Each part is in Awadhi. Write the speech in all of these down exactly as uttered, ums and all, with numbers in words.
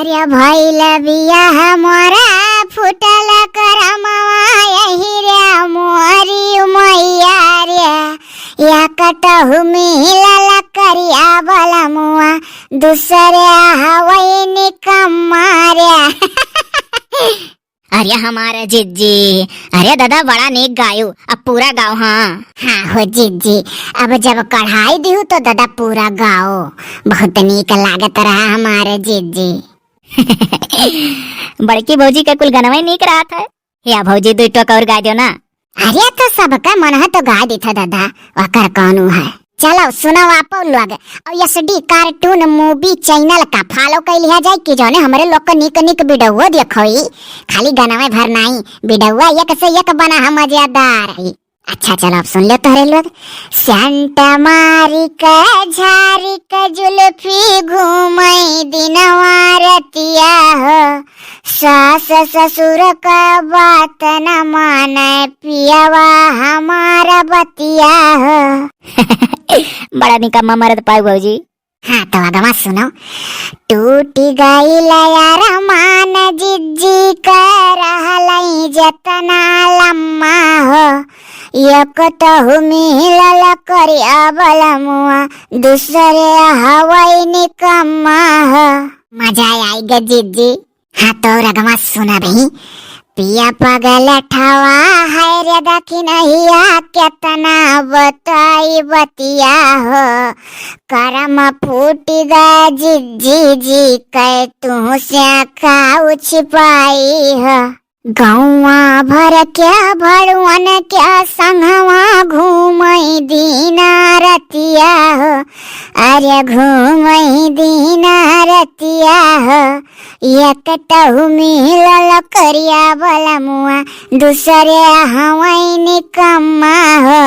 या भइल बियाह मोरा, फुटल करमवा यही रे मोरी मैया रे। या कतहु मिलल करिया बलमुआ, दूसरे हवई निकम्मा रे। अरे हमार जिज्जी, अरे दादा बड़ा नीक गायू, अब पूरा गाओ। हाँ। हाँ हो जिज्जी, अब जब कढ़ाई दिहू तो दादा पूरा गाओ, बहुत नीक लागत रहा हमार जिज्जी। बड़की भौजी के कुल गनवा ही नीक रहत है। या भौजी, दुई टोक और गाय दियो ना। अरे तो सबका मन है तो गाय देत है दादा, ओकर कौनो है। चलो सुनो आप लोग, और S D Cartoon Movie channel का follow कर लिया जाए कि जौने हमरे लोग का निक निक वीडियो देखोई, खाली गाना में भर नहीं, वीडियो एक से एक बना है मजेदार। अच्छा चलो अब सुन लो तोहरे लोग। सेंट मारी के झारी के जुल्फी घूमई दिनवा रतिया हो, सास ससुर का बात न माने पियावा हमारा बतिया हो। बड़ा निकम्मा मरद पाऊ भौजी। हाँ तो अगवा सुनो। टूटी गई अरमान जिज्जी का रहलई जतना लम्मा हो, एक तहु मिलल करिया बलमुआ, दूसरे हवई निकम्मा हो। मजा आई गे जिज्जी। हाँ तो रगवा सुना भी। पिया पगल ठवा है रे दखिनहिया, केतना बताई बतिया हो। करम फूट गा जिज्जी जी के, तू से का छिपाई हो। गौवा भर के भड़वन के संगवा घूमई दीना रतिया हो। अरे घूमई दीना रतिया हो। एक तहु मिलल करिया बलमुआ, दूसरे हवई निकम्मा हो।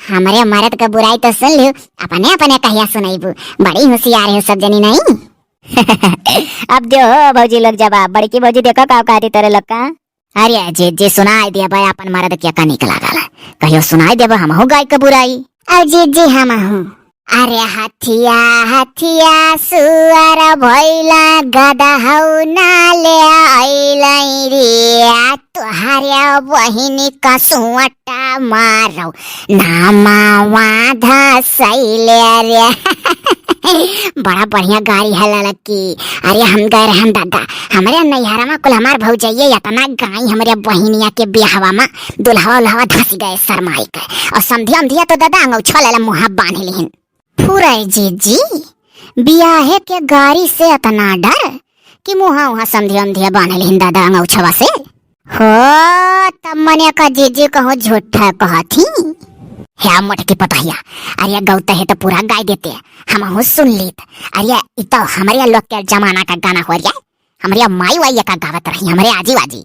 हमरे मरद के बुराई तो सुन लियो, अपने अपने कहिया सुनैबू। बड़ी होशियार हो सब जनी नहीं। अब दियो हो भौजी लोग जवाब। बड़की भौजी देखो का कहती तोरे लोग का। अरे जिज्जी सुनाई देबे अपन मरद के का नीक लागल, कहियो सुनाई देबे हमहू गाय के बुराई। अब जिज्जी हमहू। अरे हथिया हथिया सुअर भइला गदहौ ना ले अइलै रे, तोहरे बहिनी का सुअटा मारौ ना मावा धसैले रे। बड़ा बढ़िया गाड़ी है ललकी। अरे हम गए रहन दादा, हमरे नैहरवा कुल हमार भौजैये इतना गाई हमरे बहिनिया के बियाहवा मा, दुल्हवा उल्हवा धस गए शरमाई के। और समधिया उमधिया तो दादा अंगौछा लेला मुँहा बांध लिहिन। फुरै जिज्जी, बियाहे के गाड़ी से इतना डर कि मुँहा उहाँ समधिया उमधिया बांध लिहिन दादा अंगौछवा से। हो, तब मने का जिज्जी कहूँ झूठा कहत ही। हे मोटकी पतहिया, अरे गौते है तो पूरा गाय देते, हमहू सुन लीत। अरे इ तो हमरे लोग के जमाना का गाना हो रे, हमरे माई वाई का गावत रही, हमरे आजी वाजी।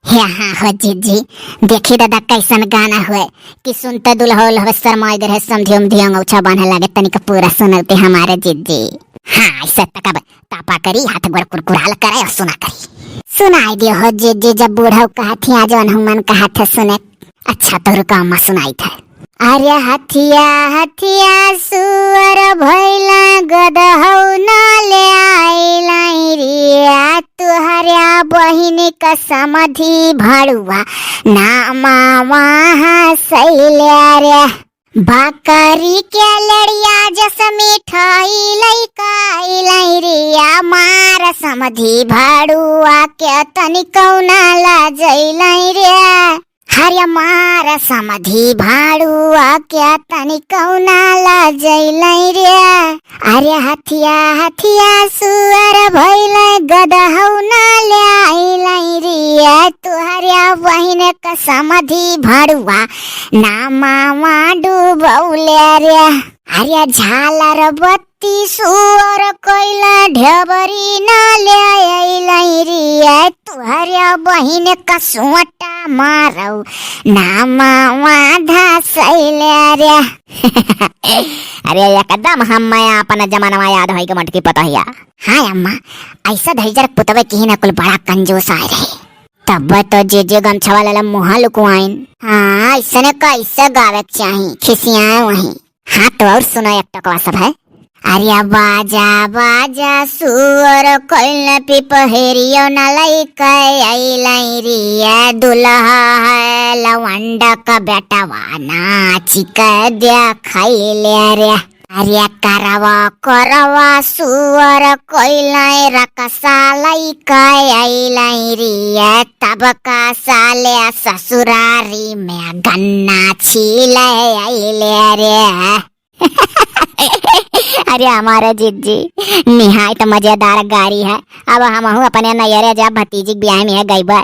हे हाँ हो जिज्जी, देखी दादा कैसन गाना हुए कि सुनते दुल्हो उल्हो शरमाई गए समधियो उमधियो अंगौछा बांधे लागे, तनिक पूरा सुनौते हमारे जिज्जी। हाँ, ऐसे तक अब तापा करी, हाथ गोड़ कुरकुराल करे और सुना करी। सुनाई दियो हो जिज्जी, जब बूढ़ो कहत ही, आज अनहुमन कहत है सुने। अच्छा तो रुका, अम्मा सुनाई थे। अरे हथिया हथिया सुअर भइला गदहौ ना ले आइलै रे, तुहरे बहिन का समधी भड़ुआ ना मावा हसैले रे। बकरी के लड़िया जस मिठाई लइका अइलै रे, मार समधी भड़ुआ के तनिकौ ना लजैलै रे। हरे मार समधी भड़ुआ के तनिकौ ना लजैलै रे। अरे हथिया हथिया सुअर भइलै गदहौ ना ले आइलै रे, तुहरे बहिन का समधी भड़ुआ ना मावा डूबौले रे। अरे झालर बत्ती सुअर कइला ढेबरी ना ले अइलै रे, तुहरे बहिन का सोटा मारौ ना मावा धसैले रे। अरे एकदम हम्मे अपन जमानवा याद होइ गे मोटकी पतोहिया। हाँ अम्मा, ऐसा धैजर पुतवे की ना कुल बड़ा कंजूस आए रहे। तब तो जे जे गमछवा लेला मुँहा लुकुआइन। हाँ, ऐसने कैसे गावे के चाही, खिसियाए वहीं। हाँ तो और सुनो एक टोकवा सब है। अरे बाजा बाजा सुअर कोइल पिपहेरियो न लइके अइलै रे, दुल्हा है लवंडा का बेटवा नाचिके देखैले रे। अरे करवा करवा सुअर कोइल रकसा लइके अइलै रे, तब का साले ससुरारी में गन्ना छीले अइले रे। अरे हमारे जिज्जी, निहायत मजेदार गारी है। अब हमहू अपने नैहरे जाब, भतीजी के बियाह में गइबे।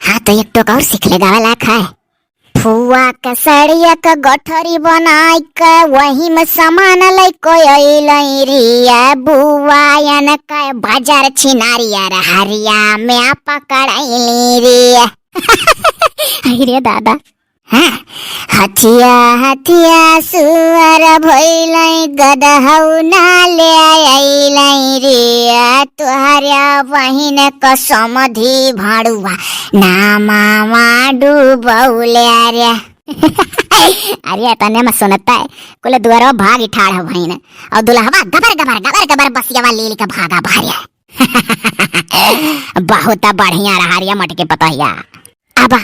हाँ, तो एक टोक और सीख ले, गावे लायक है। फुआ के सड़िया के गठरी बनाइके वही में सामान लइके अइलै रे, बुआयन के बाजार छिनारिया रे, हरिया में पकड़ैली रे। अरे दादा, हाँ, हथिया हथिया सुअर भइलै गदहौ ना ले अइलै रे, तोहरे बहिन क समधी भड़ुआ ना मामा डूबौले रे। अरे तने में सुनता है, कुल दुआरो भाग ठाड़ हो भइन, और दुल्हवा गबर गबर गबर गबर बसियावा ले लेके भागा बाहर। बहुत बढ़िया रहा रे मटके पतोहिया। अब